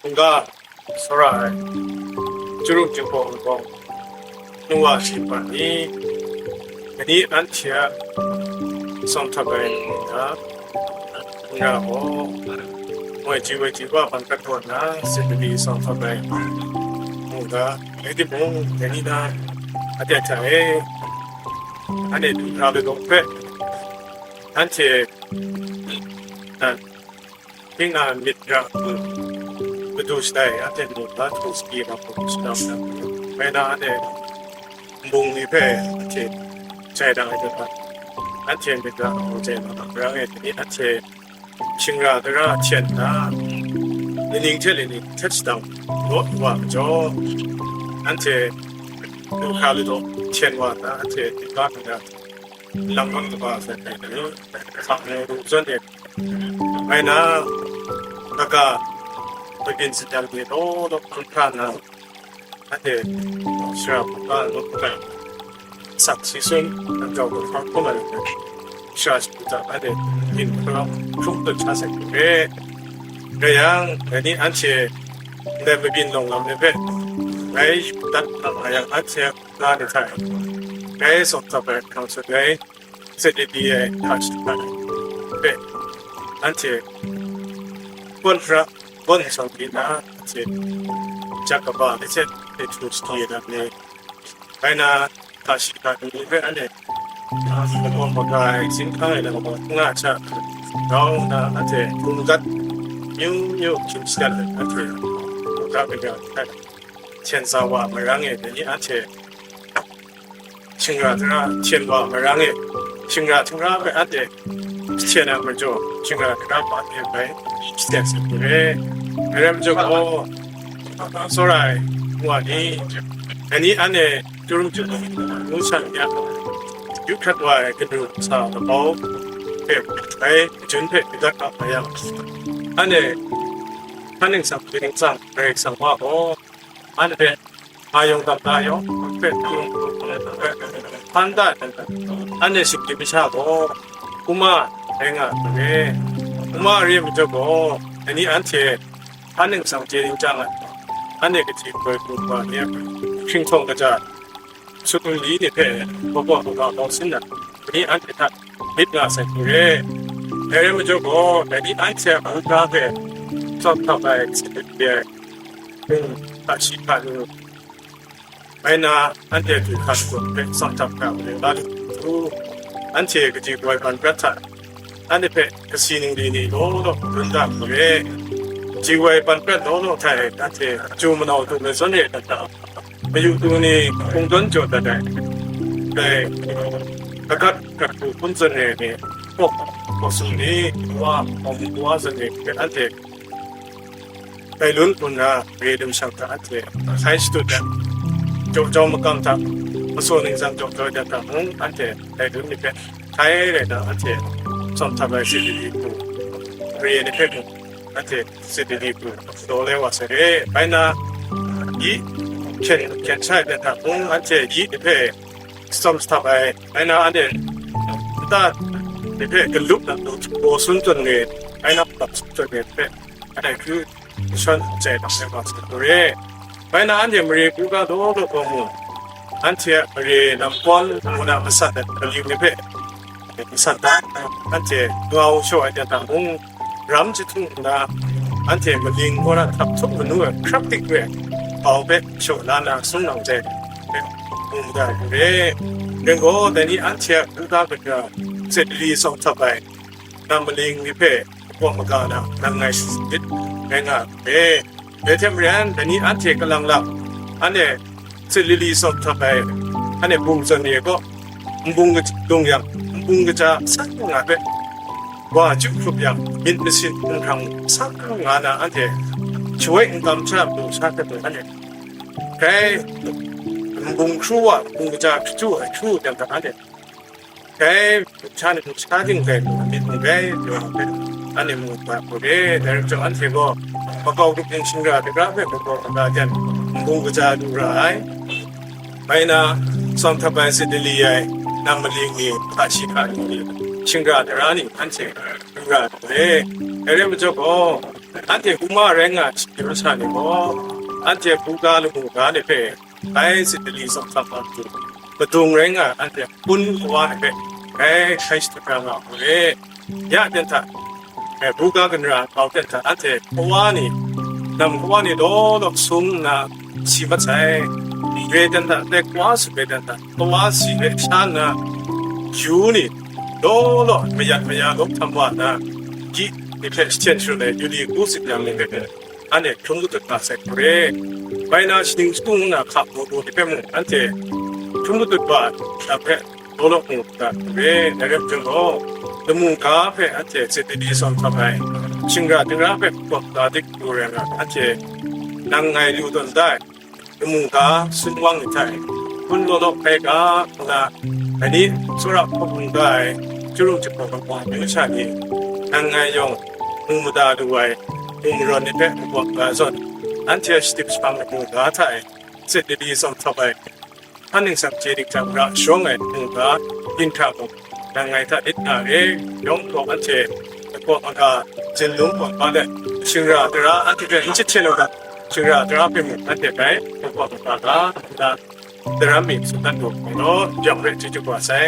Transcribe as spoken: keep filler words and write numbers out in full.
Hkungga, tsawra ai, chyarum chyahpawng bawng, nu wa shi hpa ni, dai ni anhte a tsawm htap ai mung ga, n ra gaw, moi ji woi ji wa ban prat kaw nna, Sitali tsawm htap ai mung ga, rai timung, dai ni na, aten hta e, anhte du hkra law law hpe, anhte nan, Tinang myit ra hku madu shatai, anhte mung ga htu saki na hku shadang na, bai na anhte nbung ni hpe anhte jai dang ai hte, anhte myit ra hku jai na hku rang e, dai ni anhte shingra dara hten nna, laning hte laning htet shadang rawt wa majaw, anhte du hkra law law hten wa nna, anhte myit ga hkra lang rawt kaba sai hpe, hkak mu lu zawn e, Bai na, kaga, kabyin sadang ni law law hkun hkra nna, anhte shara hkungga law hkra, asak si sun, namjau hkawhkam hkawm ai, shara shagu hta anhte byin hkrum hkrum tawn sha sai hku re. Rai yang, dai ni anhte ndai mabyin lawng lam ni hpe rai dat na nga yang, anhte a hkungga ni hta e, rai tsawm tsap ai hkrang sut ai, Sitali ai hta shahkrat ai hpe, anhte kawn hkra, kawn shawng di nna, anhte jak kaba ni hte hte htu sadi ai lam ni, bai na, hta shi hta ni hpe anhte lagaw maga ai, zinghkang e lagaw n nga ai sha grau nna, anhte hkunggat myu myu hkying shadat ai, anhte hkungga kaja hta hten sa wa marang e, dai ni anhte shingra htingra hten wa marang e, shingra htingra hpe anhte jahten ai majaw, shingra htingra hpa hte bai jahten sai hku re. Dai rai majaw gaw, tsawra ai ngu wa ni, dai ni anhte chyarum chyahpawng ngu sha n ya, yu hkrat wa ai kanu sa labau hpe bai majun hpe yu dat ga nga yang, anhte hpa ningsang, hpa ningsang Karai Kasang wa gaw, anhte hpe nga yawng dam na yawng hpe hpan da ai, anhte shinggyim masha gaw, kuma rai nga ai hku re. Kuma re ai majaw gaw, dai ni anhte hpa ningsang chye ning chyang ai, anhte kaji koi hku wa ni a hkringhkawng kaja, sut nli ni hpe, makawp maga bawng sin na ni anhte hta myit nga sai hku re. Dai rai majaw gaw, dai ni anhte a hkungga hpe tsawm htap ai, sitali ai, hta shi hta nu, bai na, anhte du hkra shadawn hpe tsawm htap hkra mayu la lu hku, anhte kaji koi ban prat hta, anhte hpe kasi ningli ni law law dun da hku re. Kaji koi ban prat law law hta e, anhte chyu manau du ai zawn e, mayu du ni kungdawn jaw dat ai, dai kagat hkrat hku hpun zawn re ai ni, kawk, kawk sum ni, wa, hkawm wa zawn re hpe anhte dai lun hku nna, re ai lam shang hta anhte hkai shadut ai, jaw jau makam hta, masaw ningsang jaw jau ai hta mung, anhte dai lun ni hpe hkai rai nna, anhte tsawm htap ai sitali hku, re ni hpe mung, anhte sitali hku daw lai wa sai re. Bai na, yi hkyen, hkyen shai ai hta mung, anhte yi ni hpe tsawm htap ai, bai na, anhte nta ni hpe galup na, gaw sun tawn re, bai na, gaw sun tawn re hpe, anhte hkyu shawn jai dang ai wa sai hku re. Bai na, anhte mare hkungga law law gaw mu, anhte a mare lam kawn ngu na masat ai maling ni hpe masat da, anhte ngau shaw ai hta mung, ram jahtung nna, anhte maling kaw na htap htup manu ai hkrap dik re ai hpau hpe shaw la na sung nang jai hpe mu da ai hku re. Rai gaw, dai ni anhte a hkungga kaja, sitali tsawm htap ai, nam maling ni hpe makawp maga na nang ngai shasit rai nga ai hku re. Dai hte maren, dai ni anhte kalang lang, anhte sitali tsawm htap ai, anhte bung zawn ni ai kaw, nbung dung yang, nbung kaja asak nga hpe, wa chyu hkrup yang, myit masin hkrang asak nga na anhte shawoi nkam sha matu sha hkrat ai, anhte grai nbung hkru wa, nbung kaja hkru ai hkru yang hta anhte, dai sha ni sha ting dai myit ni rai, taw hpe anhte mu hkra hku re. Dai rai majaw, anhte gaw makau grup ning shingra dagra hpe makau dagra jan nbung kaja lu ra ai. Bai na, tsawm htap ai sitali ai, nam maling ni, hta shi hta nu ni, shingra dara ni, anhte lu ra ai hku re. Dai rai majaw gaw, anhte hkuma rai nga ai masha ni gaw, anhte buga lamu ga ni hpe bai sit dali tsawm hkam nga tu, madung rai nga ai anhte hpun kawa ni hpe bai hkai shadut ra nga ai. Ya ten hta, e, buga ganra nkau ten hta anhte kawa ni, nam kawa ni law law sung nna si mat sai. Re ten hta, ndai kawa sut re ten hta, kawa si re sha nna, yu ni law law mayat maya lawp htam wa nna, gyi ni hpe jahten sharut ai yu ni ku sit yang ni hpe, anhte hkrum katut nga sai hku re. Bai na shaning shagu nna hka mu mu ni hpe mung, anhte hkrum katut wa lam hpe law law mu ga hku re. Dai rai hpang gaw, lamu ga hpe anhte sit dali tsawm hkam ai, shingra dingra hpe makawp ga dik lu rai nga, anhte nang ngai lu tawn da ai, lamu ga sumwang ni hta e, hpun law law hkai ga nna, dai ni, tsawra hpawk hkungga ai, chyaru jahpaw kaba ai masha ni, nang ngai yawng mu mada lu ai, mu marawn ni hpe makawp ga zawn, anhte a shadip shapang lamu ga hta e, sit dali tsawm hkam ai, hpa ningsang chye dik jang ra shawng ai lamu ga, ginhta mung, nang ngai hta lit nga re. Yawng hpawng anhte makawp maga, zinlung hpawng hpa let, shingra dara anhte hpe n jahten u ga, shingra dara hpe mung anhte bai makawp maga ga nna, daram mi tsun dat lu ai gaw, jawng re chyeju wa sai.